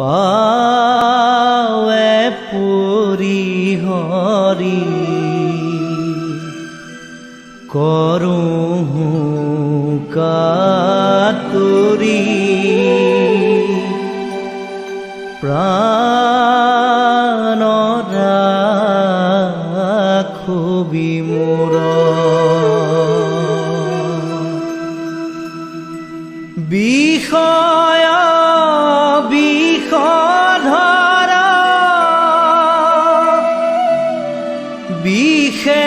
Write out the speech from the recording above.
পাৱে পৰি হৰি কৰোঁ কাতৰি, প্ৰাণ ৰাখবি মোৰ। বিষয় বিষধৰ বিষে।